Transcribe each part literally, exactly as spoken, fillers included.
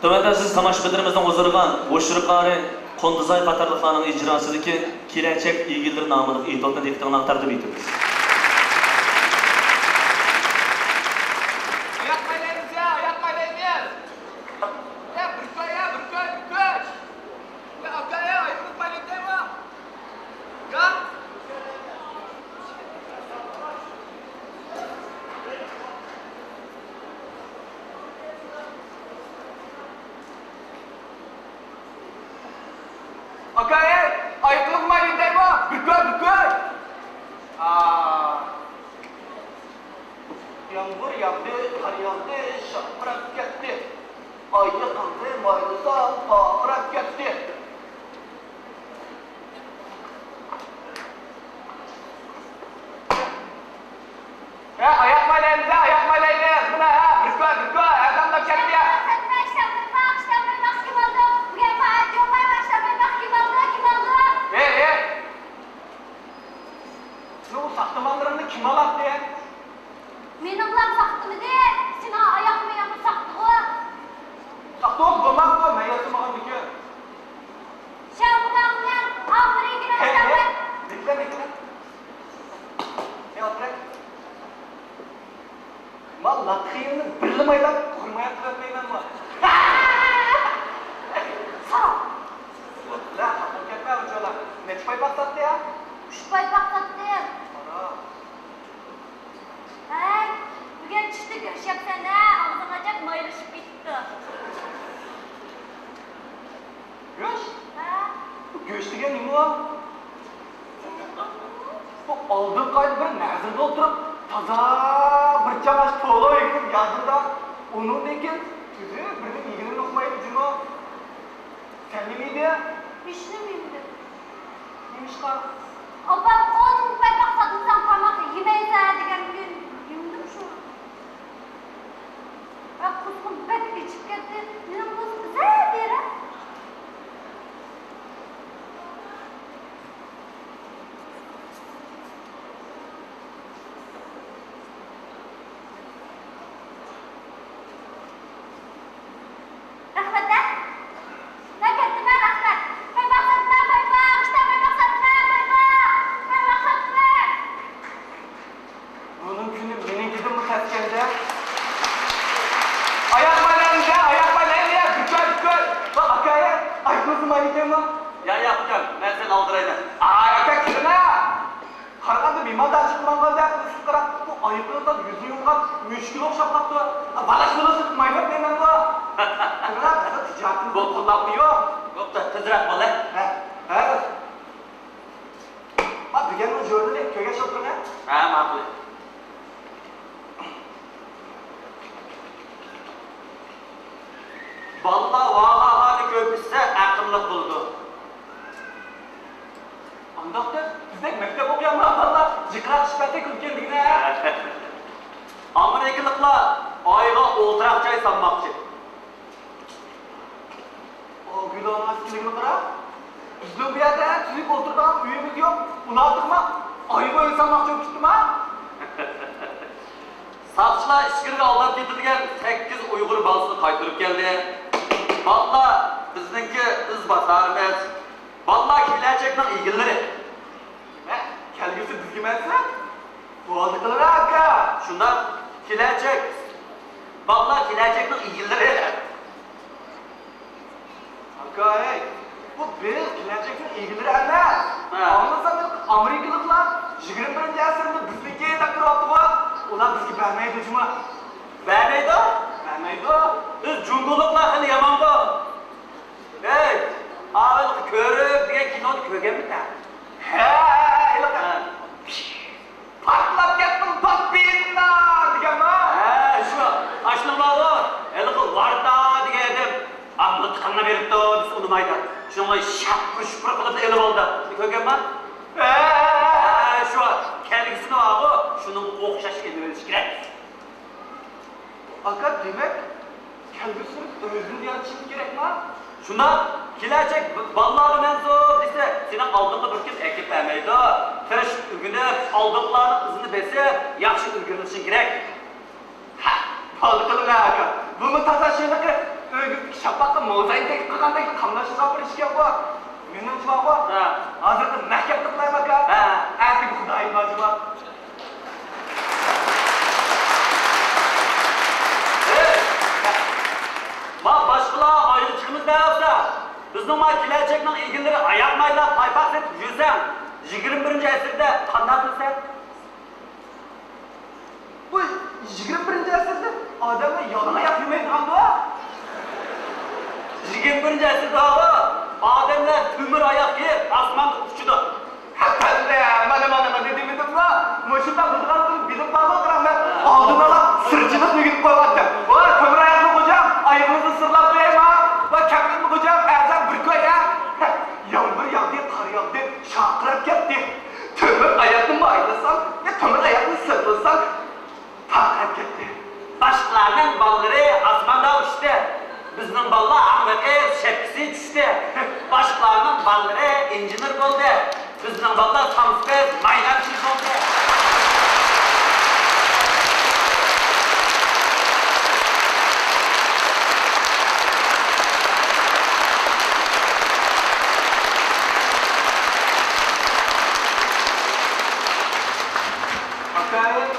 تۆۋەندە سىز تاماشىبىنلىرىمىزنىڭ ھۇزۇرىغا بوشرۇق قارى، قۇندۇزاي قاتارلىقلارنىڭ ئىجراسىدىكى كېلەچەك ئىگىلىرى ناملىق ئېتوتنى دىققىتىڭلارغا تەقدىم ئېتىمىز. ئاياق مايلايمىز يا، ئاياق مايلايمىز. يا، بىر كۆي، يا، بىر كۆي، بىر كۆي. يا، ئاكا، يا، ئاياقنى مايلايدىغۇ. يا. ئاكا، ئەي، ئايىقىڭىزنى مايلىدايمۇ؟ بىر كۆر، بىر كۆر. ئا. يامغۇر ياغدى، قار ياغدى، شاپىراپ كەتتى. ئايىقىڭنى مايلىساڭ، پارقىراپ كەتتى. ھە، ئاياق مايلايمىز، ھە، ئاياق مايلايمىز. مانا، ھە، بىر كۆر، بىر كۆر، ھەر قانداق كەتتى. ھەي، ھەي. نېمە ئۇ ساختىمانلىرىڭنى كىم ئالاتتى؟ مېنىڭلار ساختىمىدى، سېنىڭ ئاياق مېيىڭمۇ ساختىغۇ. ساختا بولمامدۇ، مەن ياسىمىغاندىكىن. شاۋقۇننىڭ ئامبىرىگىنى ھەي، ھەي، ئاچاۋەر. بېكىتە، بېكىتە. ھەي، ئولتۇراي. مال لاتخىيىمنى بىرلا مايلاپ، قۇرماياق قىلىۋەتمەيمەنمۇ؟ ساڭ. لا، خاپا كەتمە ئۇنچىۋالا. نەچچە پايپاق ساتتى يا؟ ئۈچ پايپاق ساتتىم. ئارا. ھەي، بۈگۈن چۈشتە گۆش يەپسەن ھە، ئاغزىڭ ئاچاپ مايلىشىپ كېتىپتۇ. گۆش؟ ھە؟ بۇ گۆش دېگەن نېمە ئۇ؟ بۇ ئالدىنقى ئايدا بىر نەزىردە ئولتۇرۇپ، تازا بىر چاڭاش پولۇ يېگىنىم يادىمدا. ئۇنىڭدىن كېيىن ئۆزى بىرنى يېگىنىمنى ئۇقمايدۇ جۇمۇ. سەن نېمە يېدىڭ؟ ھېچنېمە يېمىدىم. نېمىشقا؟ ئاپام ئون پايپاق ساتمىساڭ تاماق يېمەيسەن دېگەنكىن يېمىدىم شۇ. ۋە قۇسقۇم بەك ئېچىپ كەتتى. مېنىڭ بولسا بىزە بېرە. رەھمەت ھە. مەن كەتتىم ھە، رەھمەت. پايپاق ساتىمەن، پايپاق، ئىشتا پايپاق ساتىمەن، پايپاق، پايپاق ساتىمەن. بۇنىڭ كۈنى مېنىڭكىدىنمۇ تەسكەندە. ئاياق مايلايمىز ھە، ئاياق مايلايمىز ھە، بىر كۆر، بىر كۆر. ۋاي ئاكا ھە، ئايىقىڭىزنى مايلىتايمۇ؟ ياق، ياق، ئۇكام، مەن سېنى ئالدىرايمەن. ئاي ئاكا، كىرىڭە. قارىغاندا مېھماندار چىقمىغاندەك قىلىسىز، قاراڭ، بۇ ئايىقىڭىزدا يۈزى يۇمغان مۈشۈككە ئوخشاپ قاپتۇ. بالىشىنى سېتىپ مايلاپ نېمەمدۇ؟ قېنىراق، بىزنىڭ تىجارىتىمىز بولۇپ قالماقمۇ يوق؟ بوپتۇ، تېزرەك بول ھە. ھە، ھە. ما دېگەننىڭ جورنىنى كۆرگەچ ئولتۇرۇڭ ھە. ھە، ماقۇل. بالىلار ۋاھاھانى كۆپ ئىچسە ئەقىللىق بولىدۇ. ئانداقتا بىزدەك مەكتەپ ئوقۇيالمىغان بالىلار جىقراق ئىچىپ كەتسە كۈلكە دېگىنە. ئامېرىكىلىقلار ئايغا ئولتۇراق جاي سالماقچى. ئاۋۇ گۈلاناس كىلىگىنى قارا. بىزنىڭ بۇ يەردە تۈزۈك ئولتۇرىدىغان ئۆيىمىز يوق. ئۇلار تېخىمۇ ئايغا ئۆي سالماقچى بولۇپ كېتىپتىما؟ ساقچىلار ئىچكىرىگە ئالداپ كېتىلگەن سەككىز ئۇيغۇر بالىسىنى قايتۇرۇپ كەلدى. بالىلار بىزنىڭكى ئىز باسارىمىز. بالىلار كېلەچەكنىڭ ئىگىلىرى. ھە، كەلگۈسى بىزگىمۇ ئەمەسمۇ؟ بولدى قىلىڭ ئاكا. شۇنداق، كېلەچەك. بالىلار كېلەچەكنىڭ ئىگىلىرى. ئاكا، ھەي، بۇ بىز كېلەچەكنىڭ ئىگىلىرى ئەمەس. ھە. ئاڭلىسام، ئامېرىكىلىقلار يىگىرمە بىرىنچى ئەسىرنى بىزنىڭكى دەپ تۇرۇۋاتىدىغۇ. ئۇلار بىزگە بەرمەيدۇ جۇمۇ. بەرمەيدۇ؟ بەرمەيدۇ. بىز جۇڭگولۇقلار خېلى يامانغۇ. ھەي، ئاۋۋال كۆرۈك دېگەن كىنونى كۆرگەنمىسەن؟ ھە، ھېلىقى. ھە. پارتلاپ كەتتىم، بامبىنا دېگەنما؟ ھە، شۇ. ئاشۇنىڭ بارغۇ، ھېلىقى ۋارتا دېگەن ئادەم، ئا، مىلتىقىڭنى بېرىپتۇ دېسە ئۇنىمايدۇ. شۇنىڭغا شاپپۇر-شۇپپۇر قىلىپ ئېلىۋالدى. كۆرگەنما؟ ھە. ھە، شۇ. كەلگۈسىنى بارغۇ، شۇنىڭغا ئوخشاش ئېلىۋېلىش كېرەك. ئاكا، دېمەك، كەلگۈسىمىز ئۆزىمىز يارىتىشىمىز كېرەكما؟ شۇنداق، كېلەچەك ب-، بالىلارغا مەنسۇپ دېسە، سېنىڭ ئالدىڭغا بىر كىم ئەكىپ بەرمەيدۇ. تىرىشىپ ئۆگىنىپ، ئالدىنقىلارنىڭ ئىزىنى بېسىپ، ياخشى ئىلگىرىلىشىڭ كېرەك. ھە، بولدى قىلىڭە ئاكا. بۇمۇ تازا شېنىقى. ئۆگىتىش شاپاققا موزايىك قىلغاندەك قاملاشتۇرغان بىر ئىشكەن بۇ. مېنىڭچە بارغۇ. ھە. ھازىرقى مەھكەمدە قىلايمۇ ئاكا؟ ھە. ئەتىگە خۇدايىم بار جۇما. ھەي! ما باشقىلار ئايرىپ چىقىمىز دەۋاتسا، بىزنىڭ ما كېلەچەكنىڭ ئىگىلىرى ئاياغ مايلاپ پايپاق سېتىپ يۈرسەڭ، يىگىرمە بىرىنچى ئەسىردە قانداق قىلىسەن؟ بۇ يىگىرمە بىرىنچى ئەسىردە ئادەملەر يالىڭاياق يۈرمەيدىغاندۇ؟ يىگىرمە بىرىنچى ئەسىردە ئادەملەر تۆمۈر ئاياق كىيىپ ئاسماندا ئۇچىدۇ. ھەپەللە، مانا، مانا، مانا دېمىدىممۇ؟ مۇشۇنداق بولىدىغانلىقىنى بىلىپ بارمۇ قاراڭ، مەن ئالدىن ئالا سىرچىلىقنى ئۆگىنىپ قويۇۋاتتىم. ۋاي تۆمۈر ئاياقلىق غوجام، ئايىغىڭىزنى سىرلاپ قويايما؟ ۋاي كەپتىنمۇ غوجام، ئەرزان بىر كوي ھە؟ يامغۇر ياغدى، قار ياغدى، شارقىراپ كەتتى. تۆمۈر ئاياقنى مايلىسام، يا تۆمۈر ئاياقنى سىرلىسام، تاقەت كەتتى. باشقىلارنىڭ بالىلىرى ئاسماندا ئۇچتى. بىزنىڭ بالىلار ھاڭۋېقىپ شەپكىسى چۈشتى. باشقىلارنىڭ بالىلىرى ئىنژېنېر بولدى. بىزنىڭ بالىلار سانسكرىت ماينانچى بولدى. ئاكايىم،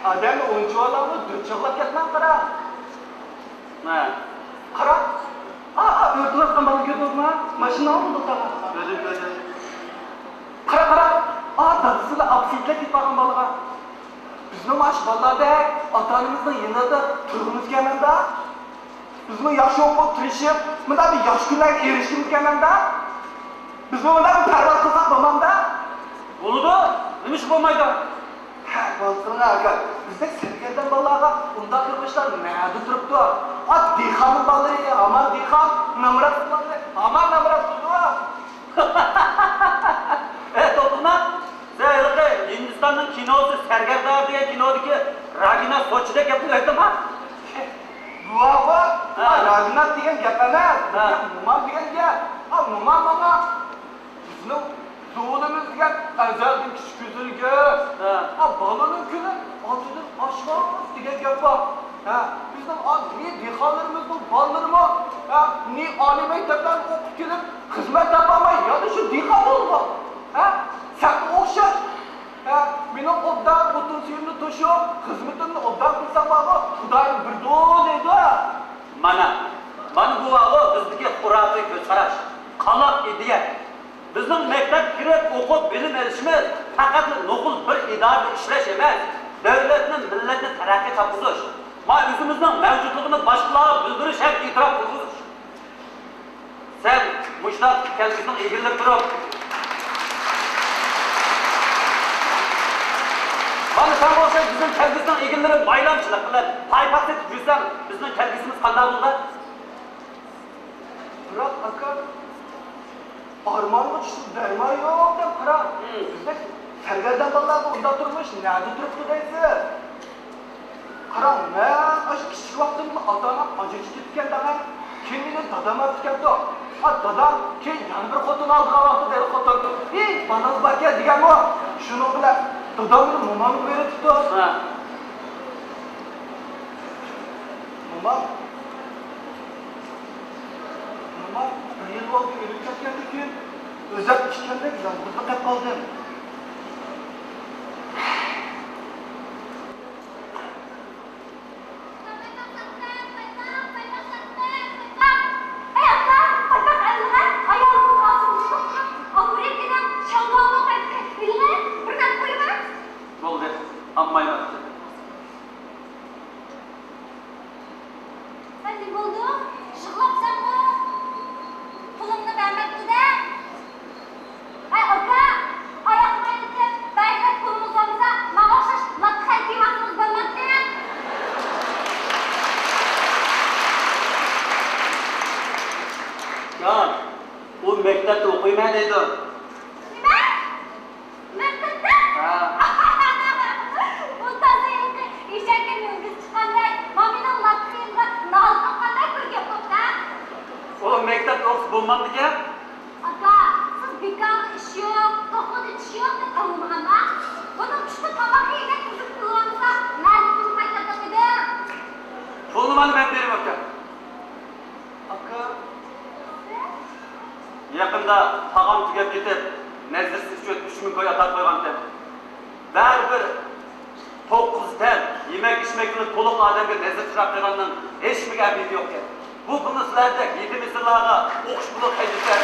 ئادەمنى ئۇنچىۋالامۇ، دۈت يىغلاپ كەتمەڭ، قارا. ھە. قارا. ئا، ئا، ئۆرتىۋاتقان بالىنى كۆردۈڭىزمۇ؟ ماشىنا ئالدىدا تاغا. كۆردۈم، كۆردۈم. قارا، قارا. ئا، دادىسىلا ئاپىسى يېتىپ بارغان بالىغا. بىزنىڭ مانا شۇ بالىلاردەك ئاتا-ئانىمىزنىڭ يېنىدا تۇرغۇمىز كەلمەمدۇ؟ بىزمۇ ياخشى ئوقۇپ، تىرىشىپ، مۇنداق بىر ياخشى كۈنلەرگە ئېرىشكىمىز كەلمەمدۇ؟ بىزمۇ مۇنداق بىر پەرۋاز قىلساق بولمامدۇ؟ بولىدۇ، نېمىشقا بولمايدۇ؟ ھە، بولسۇن ئاكا، بىزدەك سەرگەردان بالىلارغا ئۇنداق بىر ئىشلار نەدە تۇرۇپتۇ؟ ئا، دېھقاننىڭ بالىلىرى ھامان دېھقان، نامراتنىڭ بالىلىرى ھامان نامرات بولىدۇ. ئە، توختىما، سەن ھېلىقى ھىندىستاننىڭ كىنوسى سەرگەردان دېگەن كىنودىكى راگىنا سوچىدەك گەپنى ئېيتتىڭما؟ بۇ، ھە. راگىنا دېگەن گەپ ئەمەس، ھە. بۇ گەپ مومام دېگەن گەپ. ئا، مومام ماڭا بىزنىڭ زۇۋۇنىمىز دېگەن ئەزەلدىن كىچىك كۆزۈلگەن. ھە. ئا، بالىنىڭ كۈنى ئاتىدىن ئاشماس دېگەن گەپ بار. ھە، بىزنىڭ ئا، نى دېھقانلىرىمىزنىڭ بالىلىرىمۇ، ھە، نى ئالىي مەكتەپلەرنى ئوقۇپ كېلىپ، خىزمەت تاپالماي، يەنە شۇ دېھقان بولىدىغان. ھە، سەنمۇ ئوخشاش. ھە، مېنىڭ ئوبدان ئوتۇن سۈيۈمنى توشۇپ، خىزمىتىمنى ئوبدان قىلساڭلارغۇ، خۇدايىم بېرىدۇ دەيدۇ. مانا، مانا بۇ بارغۇ بىزدىكى خۇراپىي كۆز قاراش، قالاق ئىدىيە. بىزنىڭ مەكتەپكە كىرىپ ئوقۇپ بىلىم ئېلىشىمىز پەقەتلا نوقۇل بىر ئىدارىدە ئىشلەش ئەمەس، دۆلەتنى، مىللەتنى تەرەققىي تاپقۇزۇش، ما ئۆزىمىزنىڭ مەۋجۇتلۇقىنى باشقىلارغا بىلدۈرۈش ھەم ئېتىراپ قىلغۇزۇش. سەن مۇشۇنداق كەلگۈسىنىڭ ئىگىلىرى تۇرۇپ، مانا ساڭا ئوخشاش بىزنىڭ كەلگۈسىنىڭ ئىگىلىرى ۋايلامچىلىق قىلىپ، پايپاق سېتىپ يۈرسەڭ، بىزنىڭ كەلگۈسىمىز قانداق بولىدۇ؟ بىراق، ئاكا، ئارمانغا چۈشسە دەرمان يوق دەپ قارا. مم. بىزدەك سەرگەردان بالىلارغا ئۇنداق تۇرمۇش نەدە تۇرۇپتۇ دەيسىز؟ قاراڭ، مەن ئاشۇ كىچىك ۋاقتىمدىلا ئاتا-ئانام ئاجرىشىپ كېتىپ كەلدى. كېيىن مېنى دادام ئاپتىكەپتۇ. ئا، دادام كېيىن يەنە بىر خوتۇن ئالىدىغان ۋاقتىدا ھېلىقى خوتۇن، ھېي، بالىڭىز باركەن دېگەنمۇ. شۇنىڭ بىلەن دادام مېنى مومامغا بېرىۋېتىپتۇ. ھە. مومام، مومام بىر يىل بولدى ئۆلۈپ كەتكەندىن كېيىن، ئۆزۈم ئىككىمدەك يالغۇزلا قېلىپ قالدىم. بولدى، ئالمايمەن. ھەي، نېمە بولدۇڭ؟ يىغلاپسەنغۇ؟ پۇلۇمنى بەرمەپتۇ-دە. ھەي، ئاكا، ئاياق مايلىتىپ، بەرگۈدەك پۇلىڭىز بولمىسا، ماڭا ئوخشاش لاتا خەنجىۋالسىڭىز بولمامتى؟ جان، ئۇ مەكتەپتە ئوقۇيمەن دەيدۇ. نېمە؟ مەكتەپتە؟ ھە. بۇ تازا ھېلىقى ئېشەككە مۈڭگۈز چىققاندەك، مامىنىڭ لاتا خېنىغا نالە قاققاندەك بىر گەپ بوپتۇ. ئۇ مەكتەپتە ئوقۇسا بولمامدىكەن؟ ئاكا، سىز بىكارغا ئىش يوق، توخۇدا چىش يوق دەپ ئاڭلىمىغانما؟ بۇنىڭ چۈشتە تاماق يېگەن تۈزۈك پۇلى بولمىسا، نەدىن پۇل قايتۇرىدۇ؟ پۇلنى مانا مەن بېرىمەن، ئاكا. ئاكا، تاغام تۈگەپ كېتىپ، نەزىرسى ئۈچۈن ئۈچ مىڭ كوي ئاتا قويغانتىم. بەرىبىر توققۇز تەن يېمەك-ئىچمەكنى تولۇق ئادەمگە نەزىر چىراغ قىلغاننىڭ ھېچنېمىگە ئەھمىيىتى يوقكەن. بۇ، بۇنى سىلەردەك يېتىم يېسىرلارغا ئوقۇش پۇلى خەجلىسە.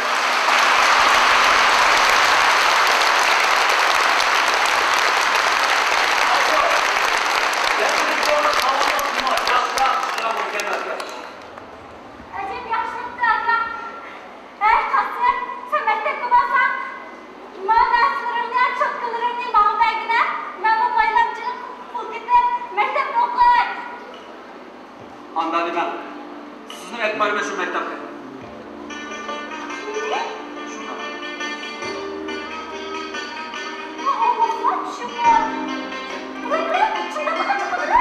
ئەجەب ياخشى بوپتۇ، ئاكا. ھەي، قاسىم، سەن مەكتەپكە بارساڭ، مانا نەرسىلىرىڭنى، چوتكىلىرىڭنى ماڭا بەرگىنە. مەنمۇ بايلامچىلىق قىلىپ كېتىپ، مەكتەپتە ئوقۇي. ئاندا نېمە؟ سىزنى ئەكىپ بارىمەن شۇ مەكتەپكە. نېمە؟ شۇنداق. بۇ ئوقۇغۇچىلار چۈشۈمدە. بۇ نېمە؟ شۇنداق قىلىپ چىقىدۇ.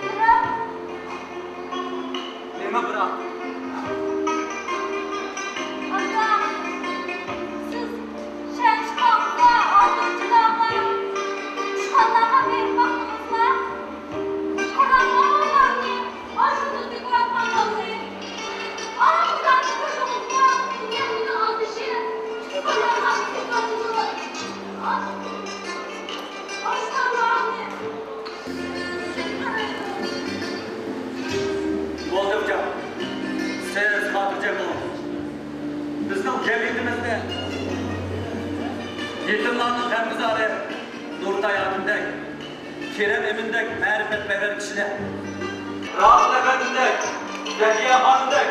بىراق. نېمە بىراق؟ ئاكا، سىز شەنشىخاڭغا، ئالتۇنچىلارغا، ئۇچقانلارغا بېرىپ باقتىڭىزما؟ قاراڭ، ئۇلارنى ئاشۇندىن كۆرۈۋاتقان بولسا. ئاڭلارنى كۆردىڭىزما؟ يەنە ئالدىشى. ئۇچقانلارغا بېرىپ باقتىڭىزما؟ ئاشۇندىن بولدى ئۇكام، سىز خاتىرجەم بولۇڭ. بىزنىڭ جەمئىيىتىمىزدە يېتىملارنىڭ غەمگۈزارى نۇرتاي ئاكىمدەك، كېرەم ئىمىندەك مەرىپەتپەرۋەر كىشىلەر، رازىل ئەپەندىمدەك، زەكىيە خانىمدەك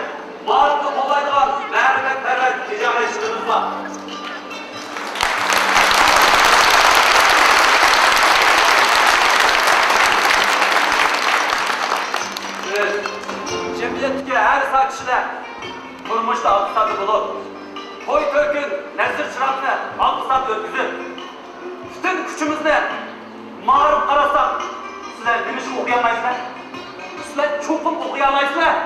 مائارىپنى قوللايدىغان مەرىپەتپەرۋەر تىجارەتچىلىرىمىز بار. بىز، جەمئىيەتتىكى ھەر ساھە كىشىلەر تۇرمۇشتا ئالقىش سائەتتە بولۇپ، توي تۆكۈن، نەزىر چىراغنى ئالقىش سائەتتە ئۆتكۈزۈپ، پۈتۈن كۈچىمىزنى مائارىپقا قاراتساق، سىلەر نېمىشقا ئوقۇيالمايسىلەر؟ سىلەر چوقۇم ئوقۇيالايسىلەر.